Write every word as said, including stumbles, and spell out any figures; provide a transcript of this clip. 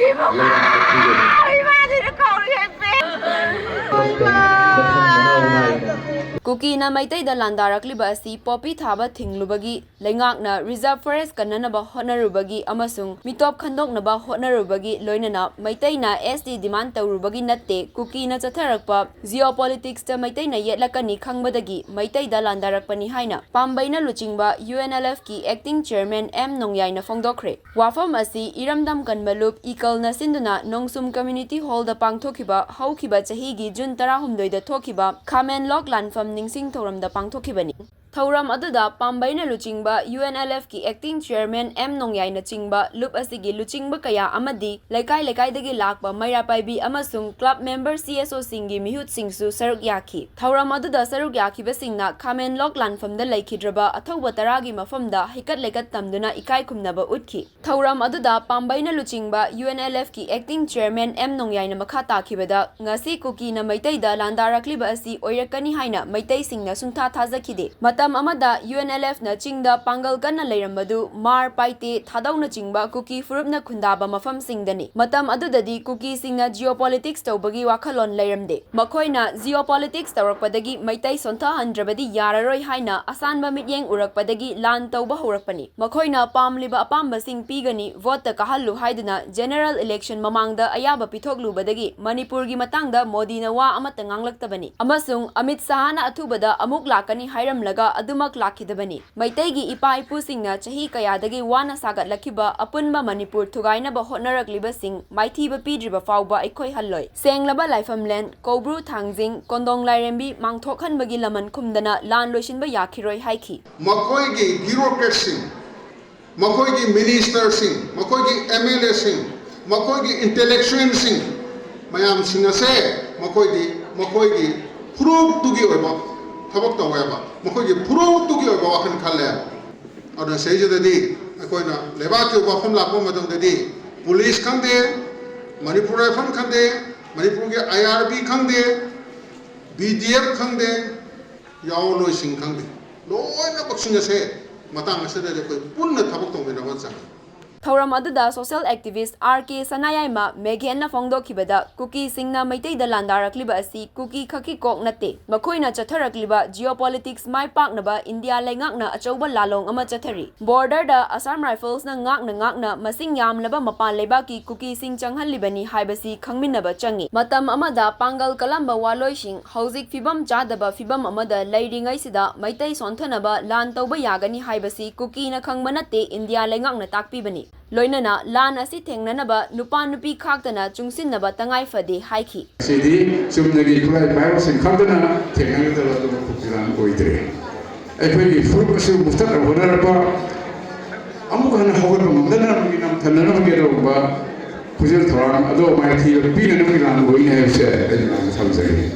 ꯂꯩꯉꯥꯛꯇ ꯄꯤꯒꯅꯤ꯫ ꯏꯃꯥꯁꯤꯅ ꯀꯧꯔꯤ ꯍꯥꯏꯕ꯫ ꯀꯨꯀꯤꯅ ꯃꯩꯇꯩꯗ ꯂꯥꯟꯗꯥꯔꯛꯂꯤꯕ ꯑꯁꯤ ꯄꯣꯄꯤ ꯊꯥꯕ ꯊꯤꯡꯂꯨꯕꯒꯤ, ꯂꯩꯉꯥꯛꯅ reserve forest ꯀꯟꯅꯅꯕ ꯍꯣꯠꯅꯔꯨꯕꯒꯤ ꯑꯃꯁꯨꯡ ꯃꯤꯇꯣꯞ ꯈꯟꯗꯣꯛꯅꯕ ꯍꯣꯠꯅꯔꯨꯕꯒꯤ, ꯂꯣꯏꯅꯅ ꯃꯩꯇꯩꯅ S T demand ꯇꯧꯔꯨꯕꯒꯤ ꯅꯠꯇꯦ꯫ ꯀꯨꯀꯤꯅ ꯆꯠꯊꯔꯛꯄ geopoliticsꯇ ꯃꯩꯇꯩꯅ ꯌꯦꯠꯂꯛꯀꯅꯤ ꯈꯪꯕꯗꯒꯤ ꯃꯩꯇꯩꯗ ꯂꯥꯟꯗꯥꯔꯛꯄꯅꯤ ꯍꯥꯏꯅ ꯄꯥꯝꯕꯩꯅ ꯂꯨꯆꯤꯡꯕ UNLFꯀꯤ acting chairman M ꯅꯣꯡꯌꯥꯏꯅ ꯐꯣꯡꯗꯣꯛꯈ꯭ꯔꯦ꯫ ꯋꯥꯐꯝ ꯑꯁꯤ ꯏꯔꯝꯗꯝ ꯀꯟꯕ ꯂꯨꯞ ꯏꯀꯜꯅ ꯁꯤꯟꯗꯨꯅ ꯅꯣꯡꯁꯨꯝ community hallꯗ ꯄꯥꯡꯊꯣꯛꯈꯤꯕ ꯍꯧꯈꯤꯕ ꯆꯍꯤꯒꯤ June ꯇꯔꯥꯍꯨꯝꯗꯣꯏꯗ ꯊꯣꯛꯈꯤꯕ ꯈꯥꯃꯦꯟ ꯂꯣꯛ ꯂꯥꯟꯐꯝ ꯅꯤꯡꯁꯤꯡ ꯊꯧꯔꯝꯗ ꯄꯥꯡꯊꯣꯛꯈꯤꯕꯅꯤ꯫ ꯊꯧꯔꯝ ꯑꯗꯨꯗ ꯄꯥꯝꯕꯩꯅ ꯂꯨꯆꯤꯡꯕ UNLFꯀꯤ acting chairman M ꯅꯣꯡꯌꯥꯏꯅ ꯆꯤꯡꯕ ꯂꯨꯞ ꯑꯁꯤꯒꯤ ꯂꯨꯆꯤꯡꯕ ꯀꯌꯥ ꯑꯃꯗꯤ ꯂꯩꯀꯥꯏ ꯂꯩꯀꯥꯏꯗꯒꯤ ꯂꯥꯛꯄ ꯃꯩꯔꯥ ꯄꯥꯏꯕꯤ ꯑꯃꯁꯨꯡ club member CSOꯁꯤꯡꯒꯤ ꯃꯤꯍꯨꯠꯁꯤꯡꯁꯨ ꯁꯔꯨꯛ ꯌꯥꯈꯤ꯫ ꯊꯧꯔꯝ ꯑꯗꯨꯗ ꯁꯔꯨꯛ ꯌꯥꯈꯤꯕꯁꯤꯡꯅ ꯈꯥꯃꯦꯟ ꯂꯣꯛ ꯂꯥꯟꯐꯝꯗ ꯂꯩꯈꯤꯗ꯭ꯔꯕ ꯑꯊꯧꯕ ꯇꯔꯥꯒꯤ ꯃꯐꯝꯗ ꯍꯩꯀꯠ ꯂꯩꯀꯠ ꯇꯝꯗꯨꯅ ꯏꯀꯥꯏ ꯈꯨꯝꯅꯕ ꯎꯠꯈꯤ꯫ ꯊꯧꯔꯝ ꯑꯗꯨꯗ ꯄꯥꯝꯕꯩꯅ ꯂꯨꯆꯤꯡꯕ UNLFꯀꯤ acting chairman M ꯅꯣꯡꯌꯥꯏꯅ ꯃꯈꯥ ꯇꯥꯈꯤꯕꯗ, ꯉꯁꯤ ꯀꯨꯀꯤꯅ ꯃꯩꯇꯩꯗ ꯂꯥꯟꯗꯥꯔꯛꯂꯤꯕ ꯑꯁꯤ ꯑꯣꯏꯔꯛꯀꯅꯤ ꯍꯥꯏꯅ ꯃꯩꯇꯩꯁꯤꯡꯅ ꯁꯨꯡꯊꯥ ꯊꯥꯖꯈꯤꯗꯦ꯫ ꯃꯇꯝ ꯑꯃꯗ UNLFꯅ ꯆꯤꯡꯗ ꯄꯥꯡꯒꯜ ꯀꯟꯅ ꯂꯩꯔꯝꯕꯗꯨ ꯃꯥꯔ, ꯄꯥꯏꯇꯦ, ꯊꯥꯗꯧꯅꯆꯤꯡꯕ ꯀꯨꯀꯤ ꯐꯨꯔꯨꯞꯅ ꯈꯨꯟꯗꯥꯕ ꯃꯐꯝꯁꯤꯡꯗꯅꯤ꯫ ꯃꯇꯝ ꯑꯗꯨꯗꯗꯤ ꯀꯨꯀꯤꯁꯤꯡꯅ geopolitics ꯇꯧꯕꯒꯤ ꯋꯥꯈꯜꯂꯣꯟ ꯂꯩꯔꯝꯗꯦ꯫ ꯃꯈꯣꯏꯅ geopolitics ꯇꯧꯔꯛꯄꯗꯒꯤ ꯃꯩꯇꯩ ꯁꯣꯟꯊꯍꯟꯗ꯭ꯔꯕꯗꯤ ꯌꯥꯔꯔꯣꯏ ꯍꯥꯏꯅ ꯑꯁꯥꯟꯕ ꯃꯤꯠꯌꯦꯡ ꯎꯔꯛꯄꯗꯒꯤ ꯂꯥꯟ ꯇꯧꯕ ꯍꯧꯔꯛꯄꯅꯤ꯫ ꯃꯈꯣꯏꯅ ꯄꯥꯝꯂꯤꯕ ꯑꯄꯥꯝꯕꯁꯤꯡ ꯄꯤꯒꯅꯤ, voteꯇ ꯀꯥꯍꯜꯂꯨ ꯍꯥꯏꯗꯨꯅ general election ꯃꯃꯥꯡꯗ ꯑꯌꯥꯕ ꯄꯤꯊꯣꯛꯂꯨꯕꯗꯒꯤ ꯃꯅꯤꯄꯨꯔꯒꯤ ꯃꯇꯥꯡꯗ ꯃꯣꯗꯤꯅ ꯋꯥ ꯑꯃꯠꯇ ꯉꯥꯡꯂꯛꯇꯕꯅꯤ꯫ ꯑꯃꯁꯨꯡ ꯑꯃꯤꯠ ꯁꯥꯍꯅ ꯑꯊꯨꯕꯗ ꯑꯃꯨꯛ ꯂꯥꯛꯀꯅꯤ ꯍꯥꯏꯔꯝꯂꯒ ꯑꯗꯨꯃꯛ ꯂꯥꯛꯈꯤꯗꯕꯅꯤ꯫ ꯃꯩꯇꯩꯒꯤ ꯏꯄꯥ ꯏꯄꯨꯁꯤꯡꯅ ꯆꯍꯤ ꯀꯌꯥꯗꯒꯤ ꯋꯥꯅ ꯁꯥꯒꯠꯂꯛꯈꯤꯕ ꯑꯄꯨꯟꯕ ꯃꯅꯤꯄꯨꯔ ꯊꯨꯒꯥꯏꯅꯕ ꯍꯣꯠꯅꯔꯛꯂꯤꯕꯁꯤꯡ ꯃꯥꯏꯊꯤꯕ ꯄꯤꯗ꯭ꯔꯤꯕ ꯐꯥꯎꯕ ꯑꯩꯈꯣꯏ ꯍꯜꯂꯣꯏ꯫ ꯁꯦꯡꯂꯕ ꯂꯥꯏꯐꯝꯂꯦꯟ, ꯀꯧꯕ꯭ꯔꯨ ꯊꯥꯡꯖꯤꯡ, ꯀꯣꯟꯗꯣꯡ ꯂꯥꯏꯔꯦꯝꯕꯤ ꯃꯥꯡꯊꯣꯛꯍꯟꯕꯒꯤ ꯂꯃꯟ ꯈꯨꯝꯗꯅ ꯂꯥꯟ ꯂꯣꯏꯁꯤꯟꯕ ꯌꯥꯈꯤꯔꯣꯏ ꯍꯥꯏꯈꯤ꯫ ꯃꯈꯣꯏꯒꯤ bureaucratꯁꯤꯡ, ꯃꯈꯣꯏꯒꯤ ministerꯁꯤꯡ, ꯃꯈꯣꯏꯒꯤ MLAꯁꯤꯡ, ꯃꯈꯣꯏꯒꯤ intellectualꯁꯤꯡ ꯃꯌꯥꯝꯁꯤꯡ ꯑꯁꯦ ꯃꯈꯣꯏꯗꯤ ꯃꯈꯣꯏꯒꯤ ꯐꯨꯔꯨꯞꯇꯨꯒꯤ ꯑꯣꯏꯕ ꯊꯕꯛ ꯇꯧꯋꯦꯕ, ꯃꯈꯣꯏꯒꯤ ꯐꯨꯔꯨꯞꯇꯨꯒꯤ ꯑꯣꯏꯕ ꯋꯥꯈꯜ ꯈꯜꯂꯦꯕ꯫ ꯑꯗꯨꯅ ꯁꯤꯗꯩꯁꯤꯗꯗꯤ ꯑꯩꯈꯣꯏꯅ ꯂꯩꯕꯥꯛꯀꯤ ꯑꯣꯏꯕ ꯋꯥꯐꯝ ꯂꯥꯛꯄ ꯃꯇꯝꯗꯗꯤ police ꯈꯪꯗꯦ, ꯃꯅꯤꯄꯨꯔ ꯔꯥꯏꯐꯜ ꯈꯪꯗꯦ, ꯃꯅꯤꯄꯨꯔꯒꯤ IRB ꯈꯪꯗꯦ, BDF ꯈꯪꯗꯦ, ꯌꯥꯑꯣꯟꯂꯣꯏꯁꯤꯡ ꯈꯪꯗꯦ, ꯂꯣꯏꯅꯃꯛꯁꯤꯡ ꯑꯁꯦ ꯃꯇꯥꯡ ꯑꯁꯤꯗꯗꯤ ꯑꯩꯈꯣꯏ ꯄꯨꯟꯅ ꯊꯕꯛ ꯇꯧꯃꯤꯟꯅꯕ ꯆꯪꯉꯤ꯫ ꯊꯧꯔꯝ ꯑꯗꯨꯗ social activist R K ꯁꯅꯥꯌꯥꯏꯃ ꯃꯦꯘꯦꯟꯅ ꯐꯣꯡꯗꯣꯛꯈꯤꯕꯗ, ꯀꯨꯀꯤꯁꯤꯡꯅ ꯃꯩꯇꯩꯗ ꯂꯥꯟꯗꯥꯔꯛꯂꯤꯕ ꯑꯁꯤ ꯀꯨꯀꯤ ꯈꯛꯀꯤ ꯀꯣꯛ ꯅꯠꯇꯦ, ꯃꯈꯣꯏꯅ ꯆꯠꯊꯔꯛꯂꯤꯕ geopolitics ꯃꯥꯏ ꯄꯥꯛꯅꯕ ꯏꯟꯗꯤꯌꯥ ꯂꯩꯉꯥꯛꯅ ꯑꯆꯧꯕ ꯂꯥꯂꯣꯡ ꯑꯃ ꯆꯠꯊꯔꯤ꯫ Borderꯗ Assam Riflesꯅ ꯉꯥꯛꯅ ꯉꯥꯛꯅ ꯃꯁꯤꯡ ꯌꯥꯝꯂꯕ ꯃꯄꯥꯟ ꯂꯩꯕꯥꯛꯀꯤ ꯀꯨꯀꯤꯁꯤꯡ ꯆꯪꯍꯜꯂꯤꯕꯅꯤ ꯍꯥꯏꯕꯁꯤ ꯈꯪꯃꯤꯟꯅꯕ ꯆꯪꯏ꯫ ꯃꯇꯝ ꯑꯃꯗ ꯄꯥꯡꯒꯜ ꯀꯜꯂꯝꯕ ꯋꯥꯂꯣꯏꯁꯤꯡ ꯍꯧꯖꯤꯛ ꯐꯤꯕꯝ ꯆꯥꯗꯕ ꯐꯤꯕꯝ ꯑꯃꯗ ꯂꯩꯔꯤꯉꯩꯁꯤꯗ ꯃꯩꯇꯩ ꯁꯣꯟꯊꯅꯕ ꯂꯥꯟ ꯇꯧꯕ ꯌꯥꯒꯅꯤ ꯍꯥꯏꯕꯁꯤ ꯀꯨꯀꯤꯅ ꯈꯪꯕ ꯅꯠꯇꯦ, ꯏꯟꯗꯤꯌꯥ ꯂꯩꯉꯥꯛꯅ ꯇꯥꯛꯄꯤꯕꯅꯤ꯫ ꯂꯣꯏꯅꯅ ꯂꯥꯟ ꯑꯁꯤ ꯊꯦꯡꯅꯅꯕ ꯅꯨꯄꯥ ꯅꯨꯄꯤ ꯈꯥꯛꯇꯅ ꯆꯨꯡꯁꯤꯟꯅꯕ ꯇꯉꯥꯏ ꯐꯗꯦ ꯍꯥꯏꯈꯤ꯫ ꯁꯤꯗꯤ ꯆꯨꯝꯅꯒꯤ ꯈꯨꯠꯂꯥꯏ ꯄꯥꯏꯕꯁꯤꯡ ꯈꯛꯇꯅ ꯊꯦꯡꯅꯒꯗꯕ ꯑꯗꯨꯒꯨꯝꯕ ꯈꯨꯠꯀꯤ ꯂꯥꯟ ꯑꯣꯏꯗ꯭ꯔꯦ꯫ ꯑꯩꯈꯣꯏꯒꯤ ꯐꯨꯔꯨꯞ ꯑꯁꯤ ꯃꯨꯊꯠꯅꯕ ꯍꯣꯠꯅꯔꯛꯄ, ꯑꯃꯨꯛ ꯍꯟꯅ ꯍꯧꯒꯠꯄ ꯉꯝꯗꯅꯕꯒꯤ, ꯅꯝꯊꯅꯅꯕꯒꯤ ꯑꯗꯨꯒꯨꯝꯕ ꯈꯨꯖꯤꯜ ꯊꯧꯔꯥꯡ ꯑꯗꯣ ꯃꯥꯏꯊꯤꯕ ꯄꯤꯅꯅꯕꯒꯤ ꯂꯥꯟ ꯑꯣꯏꯅꯤ ꯍꯥꯏꯕꯁꯦ ꯑꯩꯅ ꯊꯝꯖꯒꯦ꯫